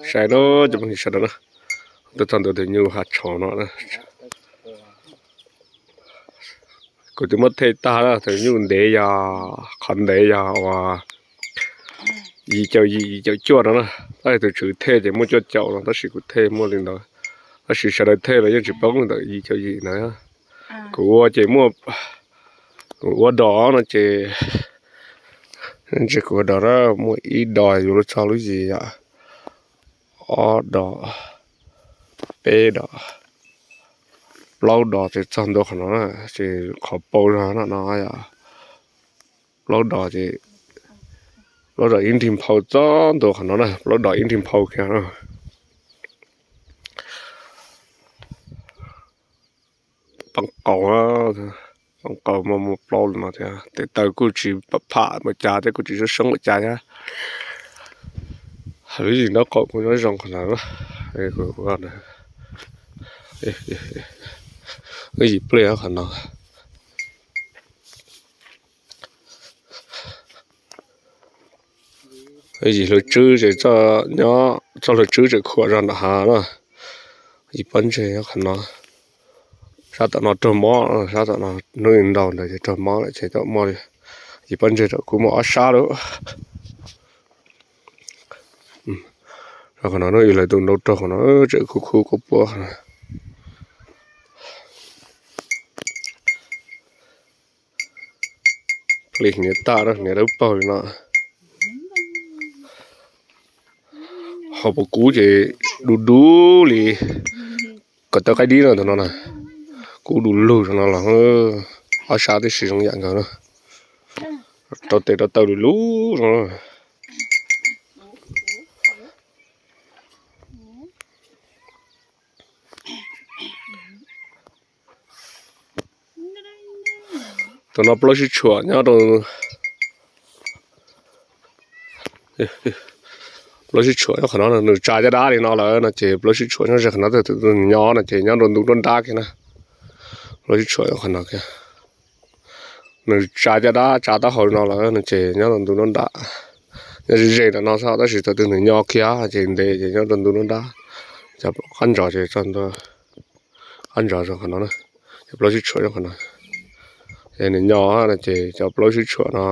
Saib na, cov phooj ywg sawv daws na, tuaj txog ntua tus nyuj hav tshauv no na. Kuv twb muab thej tag na, tus nyuj ntev yog, qhov ntev yog uas yim caum yim, yim caum cuaj no na. Tab sis tus tswv thej ces muaj cuaj caum no, tab sis kuv thej muaj li ntawd. Tab sis sawv daws thej los yeej tsis poob li ntawm yim caum yim ntawd. Kuv ua ces muaj, kuv ua dos no ces, ntshe kuv ua dos na, muaj ib dos yuav luag txog lub yim yom, ob dos, peb dos, plaub dos ces txog ntua qhov no na, ces qhov paus zog no no yom, plaub dos ces, plaub dos ib nrig nphau txog ntua qhov no na, plaub dos ib nrig nphau kiag na. Poob qaus, poob qaus muaj muaj plaub li no thiab, tes taw kuj tsis pham pham npaum cas thiab, kuj tsis sab soob npaum cas thiab. Lub yim nraub qaum kuj nyob zoo qhov ntawd. Wb yim pliaj qhov no. Yim hlua tswb ces nyob, txoj hlua tswb tseem khuam zog nram hav na. Yim pob ntseg nyob qhov no. Sab tom no raug mob, sab tom no hnub nraud ntawd ces raug mob lawm ces tau muaj li. Yim pob ntseg tam kuj muaj ob sab lawm. Qhov no hnub ib lawv tus nraud raug qhov no tseem khub khub kuj puab. Plis hniav tag, hniav dawb paug li no. Hauv paus kub ces du du li kom tawb qaib dib no tus no na. Kub du lug no los ob sab tib si zoo yam nkaus na. Rau tes rau taw lug lug no. Tus no plaub sib tshuam nyob rau, plaub sib tshuam nyob qhov no, nws tsa caj dab li no lawm no ces plaub sib tshuam nyob ze qhov no, tus nws nyo no ces nyob rau ntu nruab nrab kiag na. Plaub sib tshuam nyob qhov no kiag. Nws tsa caj dab tsa taub hau no lawm no ces nyob rau ntu nruab nrab. Nyob ze ze ntawm no xwb tab sis thaum twg nws nyo kiag ces ntev ces nyob rau ntu nruab nrab. Cov qab ntsos ces txog ntua qab ntsos qhov no na, cov plaub sib tshuam nyob qhov no. Ces nws nyo no ces cov plaub sib tshuam no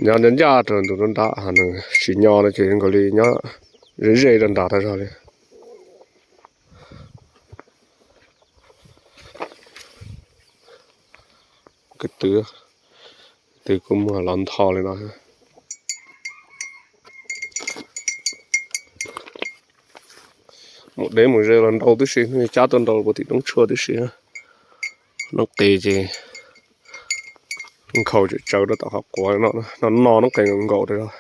nyob ncaj ncaj rau ntu nruab nrab, nws tsis nyo no ces zoo nkaus li nyob ze ze rau nram tag zog li. Kwv tw, kwv tw kuj muag los ntho li no. Mus deb mus ze los nrau tib si, cab tuaj nrau puag tim roob tshuaj tib si. Noob qes ces nkhaus tsawv tsawv rau tom qhov quav no, no no noob qes nkaus rau.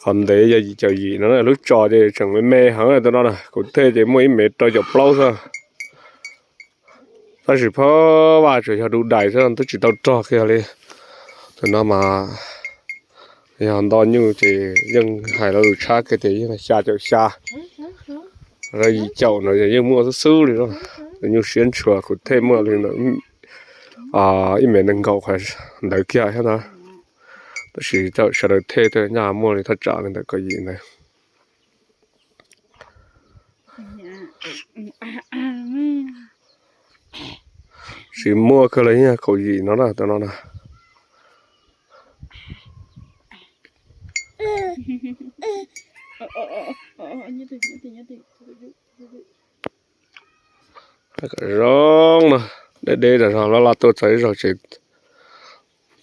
Qhov ntev yog yim caum yim no, lub tso ces tseem me me heev tus no na, kuv thej ces muaj ib mev rau caum plaub xwb. Tab sis phab vaj tsuas yog du dais xwb twb tsis tau rog kiag li. Tus no mas yog nto nyuj ces yeej hais lo lus tshab kiag tias yeej xya caum xya, yim caum no yeej muaj xub xub li. Tus nyuj siab ntshua kuv thej muaj li ntawm ib mev nees nkaum qhov ntawd kiag thiab ntag. Tab sis sawv daws thej thiaj nyaj muaj li thaj tsam li ntawm kaum yim ntawd. Tsis muaj kawg li, kaum yim no na, tus no na. Zoo no, deb deb zog zog laj laj tuaj txog ib zaug ces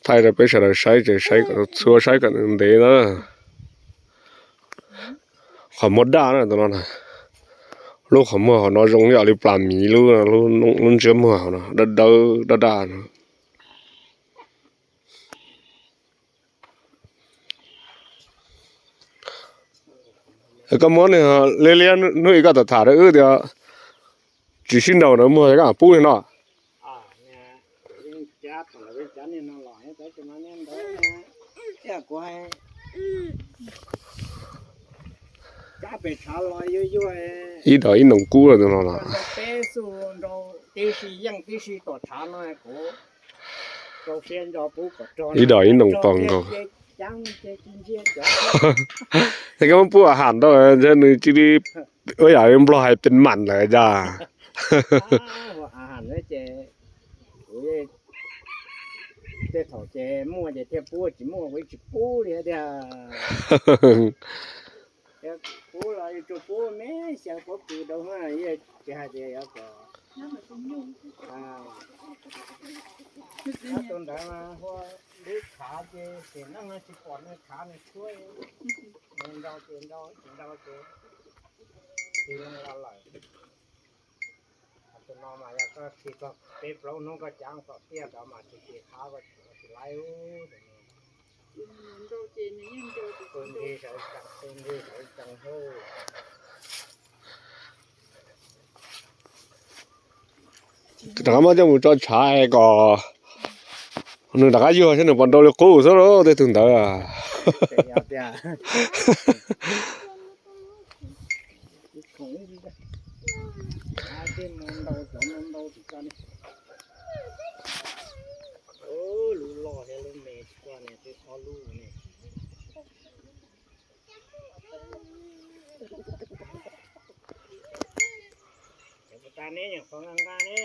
thaij rau peb sawv daws saib ces saib kom txhua, saib kom ntev na. Qhov muag daj na tus no na. Lub qhov muag hauv no zoo ib yam li plas miv lub, lub ntsiab muag hauv no dawb dawb daj daj no. Koj muab nws liab liab hnub ib koj tham tham rau wb tias tsis sib nraus na muag koj pub li no. Ib dom ib noo kub los no los. Tib si yeej tib si tom tshav no kuv rau siab nco pub kom rog. Ib dom ib noo pog nkaus. Ces koj muab pub a ham ntau ntshe nws cia li ua yam li Nplog hais pes mam lawm cas. Tej thaum ces muaj ces thiaj pub, tsis muaj kuv tsis pub li tiag. Pub los yuav tsum pub me xyaw pob kws rau, tsis hais tias yuav kom tus ntawd mas hu lub khav ces sim neej no tsis pom nws khav nws tshuab. Nws nrau ces nrau, tsis nrau ces tis loo los lawm. Tus no mas yog koj tis txog peb plaub hnub koj cav kom tiaj tod mas tsis tis khav koj tsis laib. Tus nrig sawv tsees, tus nrig sawv tsees hauj. Rov qab muab coj mus tso tshav kom nws rov qab yuag saib nws puas nrau li qub xwb lauj tej tug ntawd. Lub loj thiab lub me tsis txog ne, twb ob lub ne. Cov puas tas ne, nyuam qhuav nqa nqa ne.